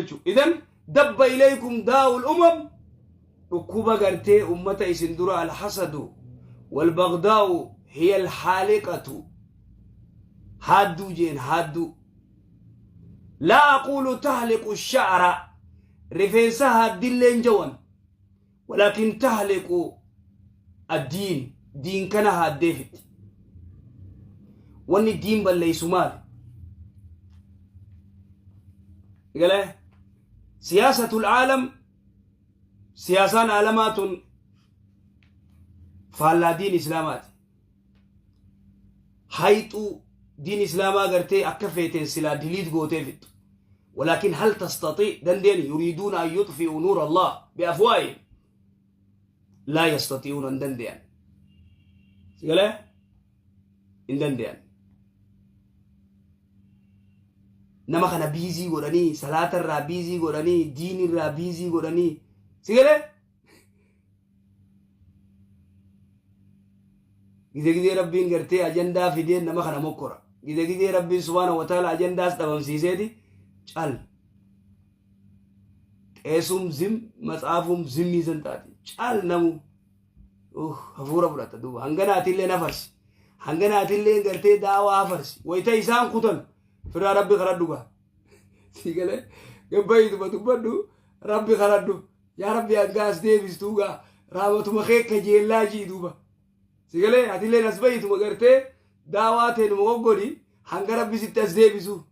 jechuudha. Idan dabba ilaykum daa'ul umam, dhukkuba gartee ummata isin dura, alhasadu walbagdaa'u hiya alhaaliqatu, haadduu jeen haadduu. Laa aquulu tahliqu sha'ra, rifeensa haaddilleen jawan, walaakin tahliqu addiin, diin kana haaddee fitti. Wanni diin balleessu maali? Galee siyaasatul aalam, siyaasaan aalamaa tun faallaa diin islaamaati. Hayxuu diin islaamaa gartee akka feeteen silaa diliit gootee fixxu. Walaakin hal tastaxi, dandeen? Yuriiduuna an yuxfi'u nuura Allah biafwaahihim, laa yastati'uuna, hin dandeyan. Sigalee hin dandeyan. Nama kana busy godhanii, salaata irraa busy godhanii, diin irraa busy godhanii. Sigalee gizee gizee Rabbiin gartee ajandaa fideen nama kana mokkora. Gizee gizee Rabbiin subhaana wa ta'ala ajandaas dhabamsiiseeti cal. Qeesum zim, matsaafum zimmii san taati. Cal namu hafuura fudhata duuba. Hanganaatillee nafarsi. Hanganaatillee gartee daawaa hafarsi. Wayita isaan kutan firaa Rabbi kadhadhu gaa. Sii galee gabbaayituma dubbadhu, Rabbi kadhadhu. Yaa Rabbi, hanga as deebistuu gaa raamatuma kee kajeellaa jii duuba. Si galee atilleen as bayituma gartee daawaa teenuma goggodhi hanga Rabbi sitti as deebisu.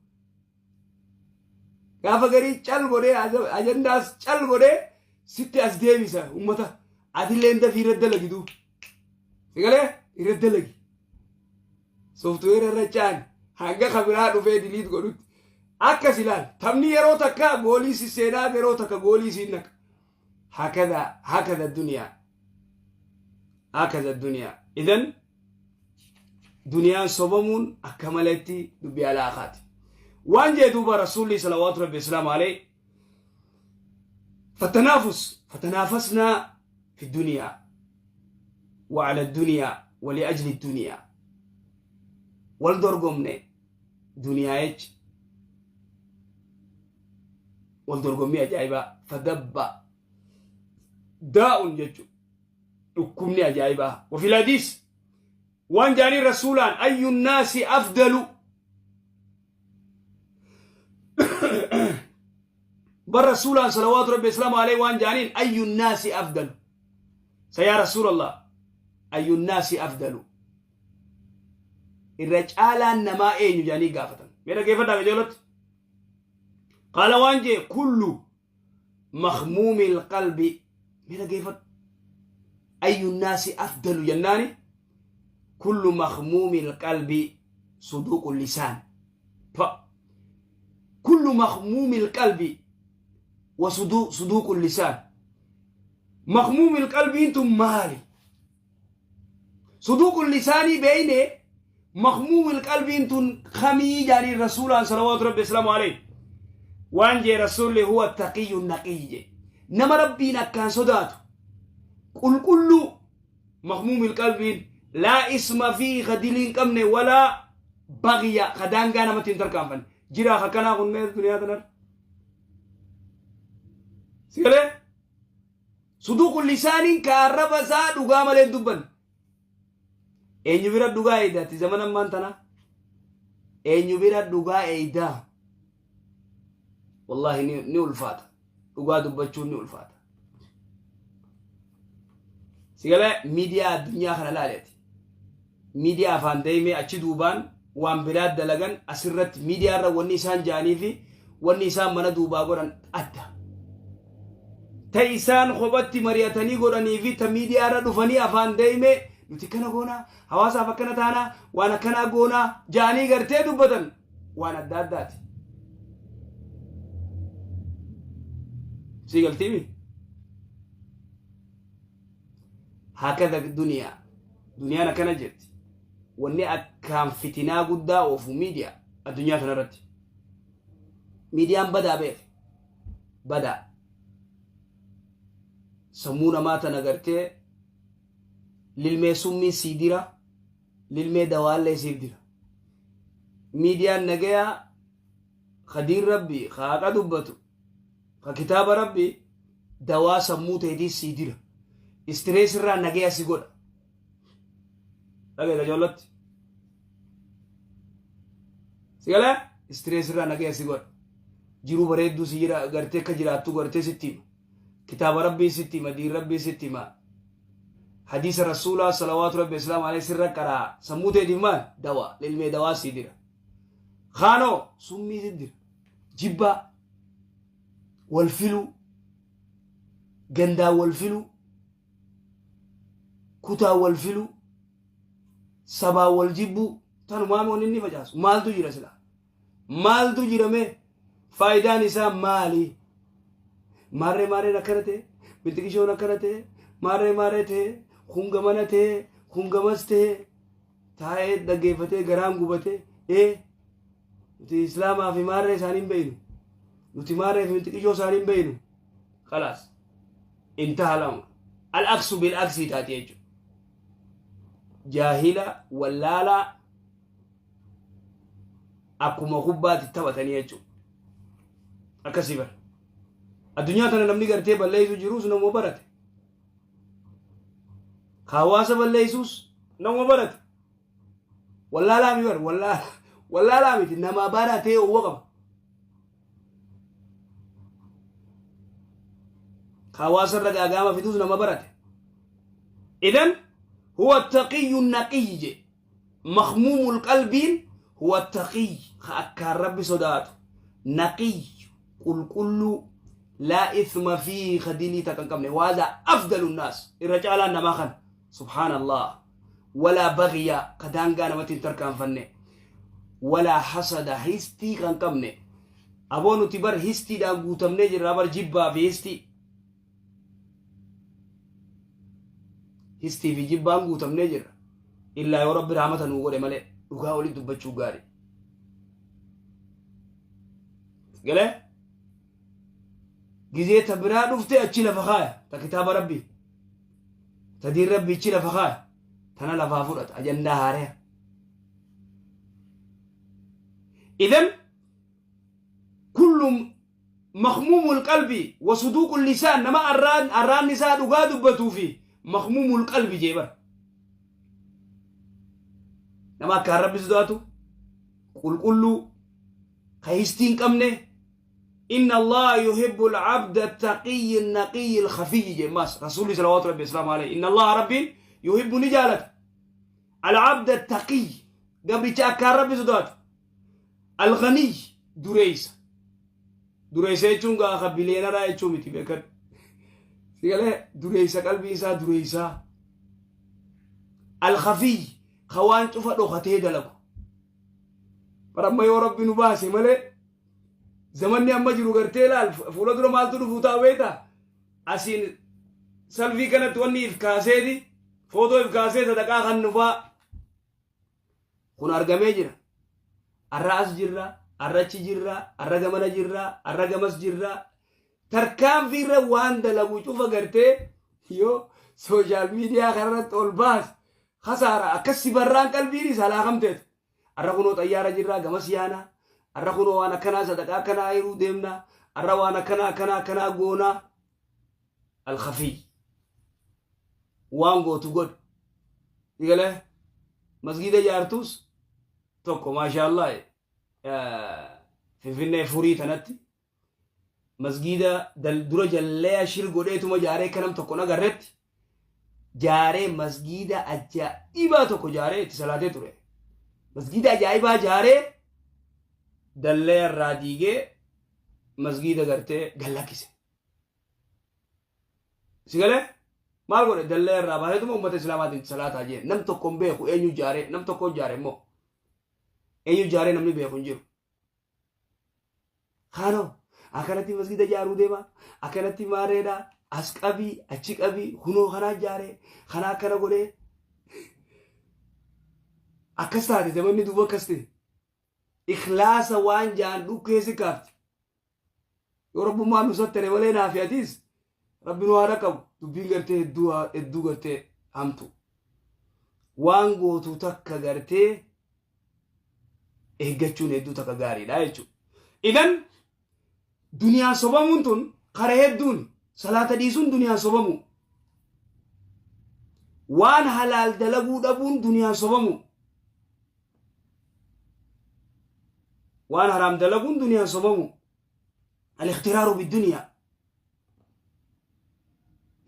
Gaafa garii cal godhee, ajandaas cal godhee sitti as deebisa ummata. Atilleen dafii irra dalagi duuba. Si galee irra dalagi. Software irra caan hanga kabiraa dhufee delete godhutti. Akkas ilaal. Taphni yeroo takka goolii si seenaa, yeroo takka goolii siin naqa. Hakada hakada duniyaa. Hakada duniyaa. Idan duniyaan sobamuun akka maletti dubbii alaaqaati. Waan jee duuba Rasuulli salawaatu Rabbi islaamu alayhi, fatanaafus fatanaafasnaa fi duniyaa wa ala duniyaa wa liajli duniyaa, wal dorgomne duniyaa jecha, wal dorgommii ajaa'ibaa. Fadabba daa'un jechu, dhukkubni ajaa'ibaa. Wafil hadiis waan jaanii Rasuulaan, ayyu nnaasi afdalu? Bar Rasuulaan salawaatu Rabbi islaamu alayhi waan jaaniin, ayyu nnaasi afdalu? Sa yaa Rasuulallah, ayyu nnaasi afdalu, irra caalaan namaa eenyu jaanii gaafatan. Mee dhaggeeffadhaa qajeelatti. Qaala, waan jee, kullu makhmuumi alqalbi. Mee dhaggeeffadhu. Ayyu nnaasi afdalu jennaani, kullu makhmuumi alqalbi suduuqu lisaan. Pa kullu makhmuumi alqalbi wa suduuqu lisaan. Makhmuumi alqalbiin tun maali? Suduuqu lisaanii beeyne, makhmuumi alqalbiin tun kamii jaaniin. Rasuulaan salawaatu Rabbi islaamu alayhi waan jee Rasuulli, huwa taqiyyu naqiyyi jee, nama Rabbiin akkaan sodaatu, qulqulluu. Makhmuumi alqalbiin laa isma fi ka dilii hin qabne, walaa bagya, ka daangaa namatti hin tarkaanfanne. Jiraa akkanaa kun mee duniyaa tanarra? Sigalee suduuqu lisaaniin ka arraba isaa dhugaa malee hin dubbanne. Eenyu bira dhugaa eeydaati zaman ammaan tanaa? Eenyu bira dhugaa eeydaa? Wallaahi ni ulfaata. Dhugaa dubbachuun ni ulfaata. Sigalee miidiyaa addunyaa kana laaleeti. Miidiyaa afaan deemee achi duubaan waan biraa dalagan, asirratti miidiyaa irra wanni isaan ja'anii fi wanni isaan mana duubaa godhan adda. Ta isaan kophatti mari'atanii godhanii fi ta miidiyaa irra dhufanii afaan deemee nuti akkana goonaa, hawaasaaf akkana taanaa, waan akkanaa goonaa ja'anii gartee dubbatan waan adda addaati. Sii galtiimi? Hakada duniyaa. Duniyaan akkana jirti. Wanni akkaan fitinaa guddaa oofu miidiyaa addunyaa kanarratti. Miidiyaan badaa beeke. Badaa. Sammuu namaa tana gartee lilmee summii sii dira, lilmee dawaallee siif dira. Miidiyaan nagayaa kadiin Rabbi ka haqa dubbatu. Ka kitaaba Rabbii dawaa sammuu teetii sii dira. Stress irraa nagaya si godha. Dhagaye qajoollotti. Si galee stress irraa nagaya si godha. Jiruu bareedduu si jira gartee akka jiraattu gartee sitti hima. Kitaaba Rabbii sitti hima, diin Rabbii sitti hima. Hadiisa Rasuulaa salawaatu Rabbi islaam alayhi sirra qaraa. Sammuu teetiif maal? Dawaa. Lilmee dawaa sii dira. Kaanoo summii si dira. Jibbaa. Wal filuu. Gandaan wal filuu. Kutaa wal filuu. Sabaan wal jibbuu. Tanumaa moon inni facaasu. Maaltu jira silaa? Maaltu jira mee? Faayidaan isaa maali? Maarree maarreen akkana ta'e, bilxiqishoon akkana ta'e, maarree maarree ta'e, kun gamana ta'e, kun gamas ta'e, taa'ee dhaggeeffatee garaan gubatee, ee nuti islaamaa fi maarree isaanii hin beeynu. Nuti maarree fi bilxiqishoo isaanii hin beeynu. Khalaas. Intaha lama. Al-aksu bil-aksii taati jechuudha. Jaahila wallaalaa akkuma kubbaatti taphatanii jechuudha. Akkasii bara. Addunyaa tana namni gartee balleessu jirus nama barate. Hawaasa balleessus nama barate. Wallaalaa mi bara wallaalaa miti nama baratee owwa qaba. Hawaasa irra gaagaama fidus nama barate. Idan huwa taqiyyu naqiyyi jedhe. Makhmuumul qalbiin huwa taqiy ka akkaan Rabbi sodaatu, naqiy qulqulluu, laa ithma fiihi ka dilii takka hin qabne, waazaa afdalu naas irra caalaan namaa kana, subhaanallah, walaa baghiya ka daangaa namatti hin tarkaanfanne, walaa hasada histii kan qabne. Aboo nuti bar histiidhaan guutamnee jirra bar, jibbaa fi histii. Histii fi jibbaan guutamnee jirra. Illaa yoo Rabbi rahmata nuu godhe malee dhugaa walitti dubbachuu gaarii. Galee? Gizee ta biraa dhufte achi lafa kaaya. Ta kitaaba Rabbii. Ta diin Rabbii achi lafa kaaya. Tana lafaa fudhata. Ajandaa haaraya. Idan kullu Makhmuumul qalbi wa suduuqul lisaan, nama arraan arraanni isaa dhugaa dubbatuu fi makhmuumul qalbi jee bara. Nama akkaan Rabbi sodaatu, qulqulluu, ka histii hin qabne, inna Allaha yuhibbu al-abda at-taqiyyi an-naqiyyi al-khafiyyi jee maas Rasuulli salawaatu Rabbi islaamu alayhi. Inna Allaha Rabbiin yuhibbu ni jaalata al-abda at-taqiyyi, gabricha akkaan Rabbi sodaatu, al-ghaniy, dureessa. Dureessa jechuun gaa ka biliyeenaraa jechuu miti, beekadhu. Si galee? Dureessa qalbii isaa dureessaa. Al-khafiy, ka waan cufa dhokatee dalagu. Bara amma yoo Rabbi nu baase malee zamanni amma jiru gartee laal fuula dura maaltu dhufuu ta'a beektaa? Asiin salfii kanatti wanni if kaaseeti footoo if kaasee sadaqaa kan nufaa kun argamee jira. Arra as jirra, arra achi jirra, arra gamana jirra, arra gamas jirra. Tarkaanfii irra waan dalagu cufa gartee yoo social media kanarratti ol baas kasaara akkas si barraan qalbiin isaa laakamteetu. Arra kunoo xayyaara jirra, gamas yaana. Arra kunoo waan akkanaa sadaqaa akkanaa hiruu deemna. Arra waan akkanaa akkanaa akkanaa goona. Alkhafiy. Waan gootu godhu. Galee masgiida ijaartuus tokko, maashaallah, Finfinnee furii tanatti masgiida dura jallee shir godheetuma jaaree akka nam tokko hin agarretti jaaree, masgiida ajaa'ibaa tokko jaaree itti salaatee ture. Masgiida ajaa'ibaa jaaree dallee irraa diigee masgiida gartee gallakkise. Si galee? Maal godhe? Dallee irraa baaseetuma uummata islaamaatiin salaataa jee. Nam tokko hin beeku eenyu jaaree, nam tokko jaare immoo. Eenyu jaaree namni beeku hin jiru. Kaanoo akkanatti masgida ijaaruu deema, akkanatti maareedha, as qabii, achi qabii, kunoo kanaa ijaaree, kanaa akkana godhee. Akkas taate zamanni duuba akkas ta'e. Ikhlaasa waan jaan dhukkee si kaafti. Yoo Rabbummaan nu sattere malee naafi atiis Rabbi nu haa dhaqqabu. Dubbiin gartee hedduu hedduu gartee hamtu. Waan gootu takka gartee eeggachuun hedduu takka gaariidha jechuudha. Idan duniyaan sobamuun tun Kara hedduun salaata dhiisuun duniyaan sobamu. Waan halaal dalaguu dhabuun duniyaan sobamu. Waan haraam dalaguun duniyaan sobamu. Al-ikhtiraaru bid-duniyaa.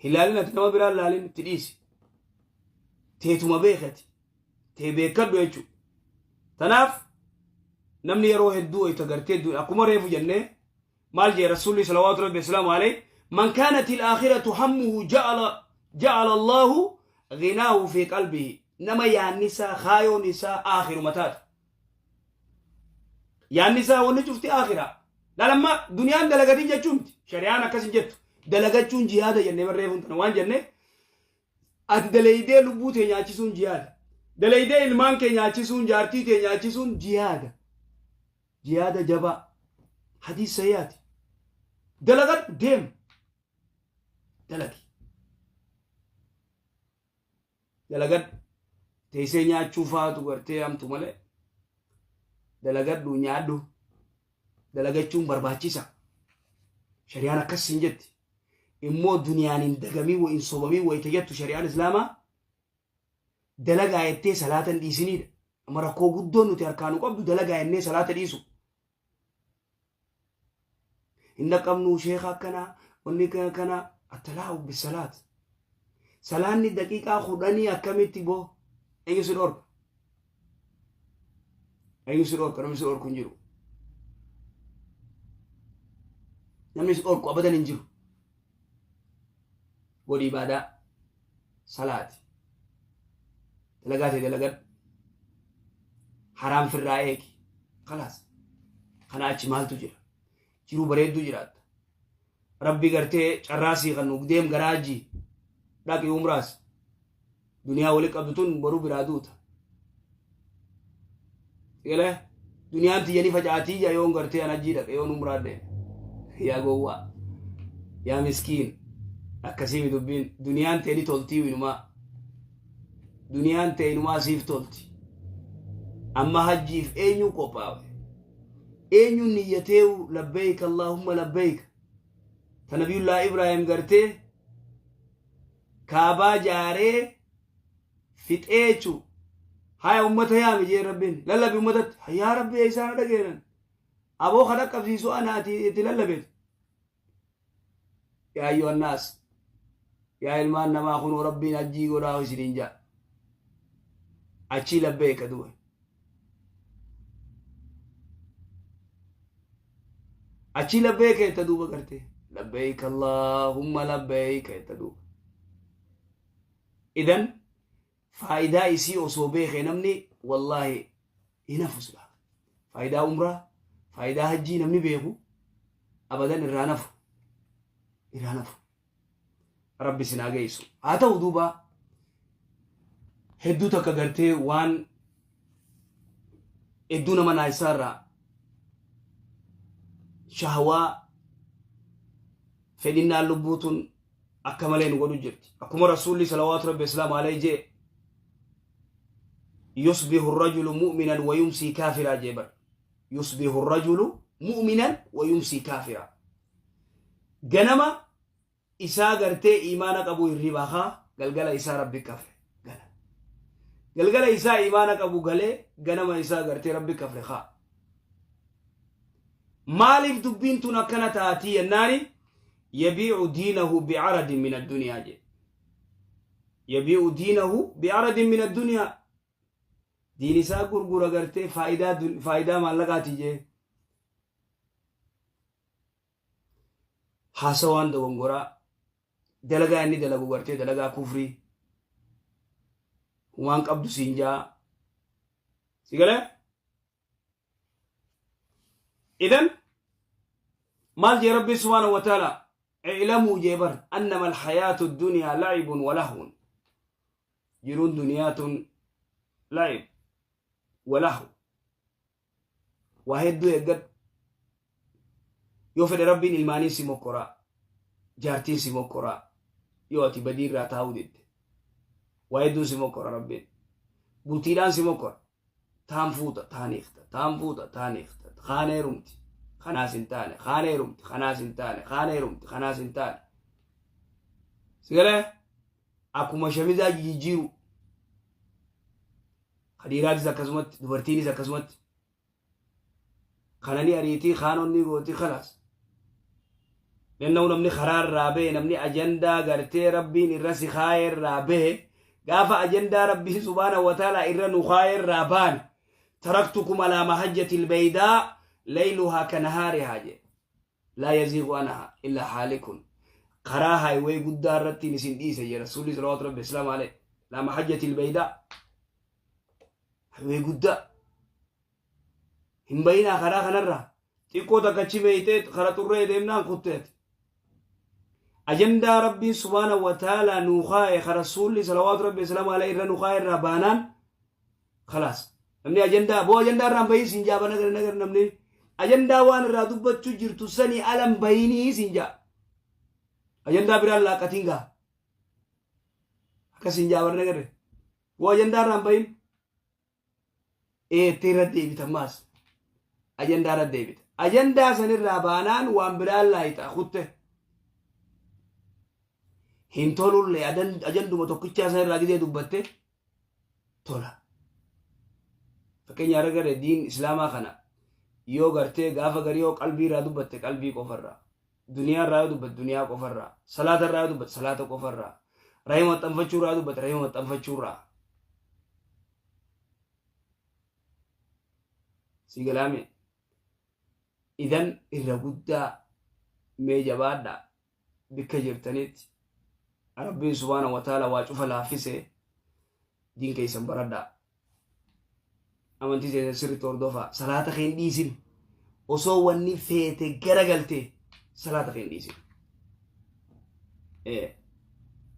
Hin laalin ati nama biraan laalin itti dhiisi. Teetuma beekati. Tee beekadhu jechuudha. Tanaaf namni yeroo hedduu wayita gartee akkuma reefu jennee maal jee Rasuulli salawaatu rabbi wasalaamu alayhi, man kaanat al-aakhiratu hammuhu ja'ala Allahu ghinaahu fi qalbihi. Nama yaanni isaa, kaayoon isaa aakhiruma taate, yaanni isaa wanni cufti aakhiraa lalamma duniyaan dalagatin jechuu miti. Shari'aan akkas hin jettu. Dalagachuun jihaada jennee barreeffuun tana waan jennee, ati dalaydee lubbuu tee nyaachisuun jihaada, dalaydee ilmaan kee nyaachisuun, jaartii tee nyaachisuun jihaada, jihaada jabaa, hadiis sahihaati. Dalagadhu, deem, dalagi, dalagadhu. Teessee nyaachuu faatu gartee hamtu malee, dalagadhu, nyaadhu. Dalagachuun barbaachisa. Shari'aan akkas hin jetti. Immoo duniyaan hin dagamin, hin sobamin wayita jettu, shari'aan islaamaa dalagaa jettee salaata hin dhiisiniidha. Amma rakkoo guddoon nuti harkaa nu qabdu dalagaa jennee salaata dhiisu. Hin dhaqqabnu, sheeka akkanaa, wanni kana attalaa'u bisalaat. Salaanni daqiiqaa 10 akkamitti boo? Eenyu si dhorka? Eenyu si dhorka? Namni si dhorku hin jiru. Namni si dhorku abadan hin jiru. Godhi ibaadaa, salaati. Dalagaa ta'e dalagadhu. Haraam firraa eegi. Kalaas. Kana achi maaltu jira? Jiruu bareedduu jiraatta. Rabbi gartee carraa sii kan deem garaa hajjii. Dhaqi umraas. Duniyaa wali qabdu tun boruu biraa duuta. Galee duniyaan tiyya ni facaatii ija yoon gartee an hajjii dhaqe, yoon umraa deeme. Yaa gowwaa. Yaa miskiin. Akkasii dubbiin duniyaan tee ni toltii inumaa. Duniyaan tee inumaa siif tolti. Amma hajjiif eenyu qophaawe? Eenyuun niyyateewu labbeeyka Allahumma labbeeyka? Ta Nabiyullaa Ibraahim gartee kaabaa jaaree fixee jechuu. Haya, ummata yaami jee Rabbiin. Lallabi ummatatti. Yaa Rabbi, isaan dhageenan. Aboo kan dhaqqabsiisu ana, ati itti lallabeetu. Yaa ayyuhannaas. Yaa ilmaan namaa, kunoo Rabbiin hajjii godhaa isiniin jaa. Achii labbeeka du'a. Achii labbeeka jetta duuba gartee. Labbeeka Allahumma labbeeka jetta duuba. Idan faayidaa isii osoo beekee namni wallaahi hin hafu silaa. Faayidaa umraa, faayidaa hajjii namni beeku abadan irraa nafu. Irraa nafu. Rabbi isin haa geessu. Haa ta'u duuba, hedduu takka gartee waan hedduu nama naayisaa irraa shahwaa, fedhinnaan lubbuutun akka malee nu godhu jirti. Akkuma Rasuulli salawaatu rabbi islaamu alayhi jee, yusbihu rajulu mu'minan wa yumsii kaafiraa jee bar. Yusbihu rajulu mu'minan wa yumsii kaafiraa. Ganama isaa gartee imaana qabu hirribaa kaa, galgala isaa rabbi kafre gala. Galgala isaa imaana qabu galee, ganama isaa gartee rabbi kafre kaa. Maaliif dubbiin tun akkana taatii jennaani, yabiicu diinahu bicaradin min addunyaa jedhe. Yabiicu diinahu bicaradin min addunyaa. Diin isaa gurgura gartee faayidaa maallaqaati jee. Haasawaan dogongoraa, dalagaa inni dalagu gartee dalagaa kufrii, humaan qabdu siin jaa. Si galee? Idan maal jee Rabbi subhaanahu wa ta'ala? I'lamuu jee bar, annama alhayaatu dunyaa la'ibun wa lahwun. Jiruun duniyaa tun la'ib wa lahw. Waa hedduu eeggadhu. Yoo fedhe Rabbiin ilmaaniin si mokkoraa, jaartiin si mokkoraa, yoo ati badii irraa taa'uu didde. Waa hedduun si mokkora Rabbiin. Bultiidhaan si mokkora. Taan fuuta, taan hiikta, taan fuuta, taan hiikta, kaan heerumti. Kanaas hin taane. Kaan heerumti. Kanaas hin taane. Kaan heerumti. Kanaas hin taane. Sigalee akkuma shamizaa jijjiiru. Kadiiraatis akkasumatti dubartiinis akkasumatti. Kanani ariitii kaanonni gootii kalaas. Nanna'u namni karaa irraa bahe, namni ajandaa gartee Rabbiin irra si kaayee irraa bahe, gaafa ajandaa Rabbiin subhaanahu wa ta'ala irra nu kaayee irraa baane, taraktukum alaa mahajjatil baydaa layluhaa ka nahaarihaa jedhe. Laa yaziigu anhaa illa haalikun. Karaa highway guddaa irrattiin isin dhiise jedhe Rasuulli salawaatu Rabbi islaam alayhi. Laa mahajjatil baydaa. Highway guddaa. Hin bayinaa karaa kanarraa. Xiqqoo takka achi beeytee kara xurree deemnaan kutteeti. Ajandaa Rabbiin subhaanahu wa ta'ala nuu kaa'e ka Rasuulli salawaatu Rabbi islaam alayhi irra nuu kaa'e irraa baanaan khalaas. Namni ajandaa boo ajandaa irraa hin bahin siin jaa bana gara namni ajandaa waan irraa dubbachuu jirtu sanii ala hin bahinii siin jaa. Ajandaa biraan laaqatiin gaa. Akkas siin jaa barna garre. Boo ajandaa irraa hin bahin. Eettee irra deebita ammaas. Ajandaa irra deebita. Ajandaa sanirraa baanaan waan biraan laayixa kutte. Hin tolullee ajanduma tokkichaa sanirraa gidee dubbatte tola. Fakkeenya irra garee diin islaamaa kana yoo gartee gaafa garii yoo qalbii irraa dubbatte qalbii qofarraa. Duniyaa irraa yoo dubbatte duniyaa qofarraa. Salaata irraa yoo dubbatte salaata qofarraa. Rahima maxxanfachuu irraa yoo dubbatte rahima maxxanfachuu irraa. Si galaame. Idan irra guddaa mee jabaadha bikka jirtanitti Rabbiin subhaanahu wa ta'ala waa cufa laaffise diin keessan baradhaa. Amantii keessan sirriitti hordofaa. Salaata kee hin dhiisin. Osoo wanni feete garagalte salaata kee hin dhiisin.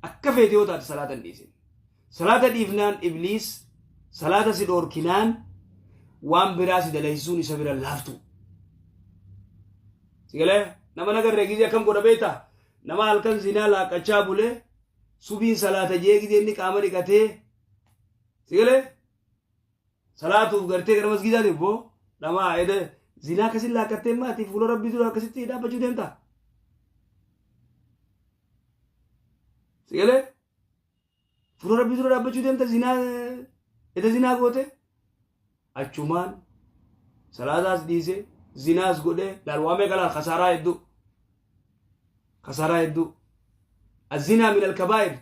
Akka feete yoo taate salaata hin dhiisin. Salaata dhiifnaan ibliis salaata si dhoorkinaan waan biraa si dalaysisuun isa bira laaftu. Si galee nama nagarree gizee akkam godha beektaa? Nama halkan zinaa laaqachaa bulee subiin salaata jee gizee inni qaama dhiqatee si galee salaatuuf gartee gara masgiidaa deemu boo nama eda zinaa akkasin laaqattee maatii fuula rabbii dura akkasitti dhaabbachuu deemtaa? Si galee fuula rabbii dura dhaabbachuu deemta zinaa eda zinaa goote achumaan salaataas dhiise zinaas godhe laal waa meeqa laal kasaaraa hedduu kasaaraa hedduu. Azinaa min alkabaa'ir.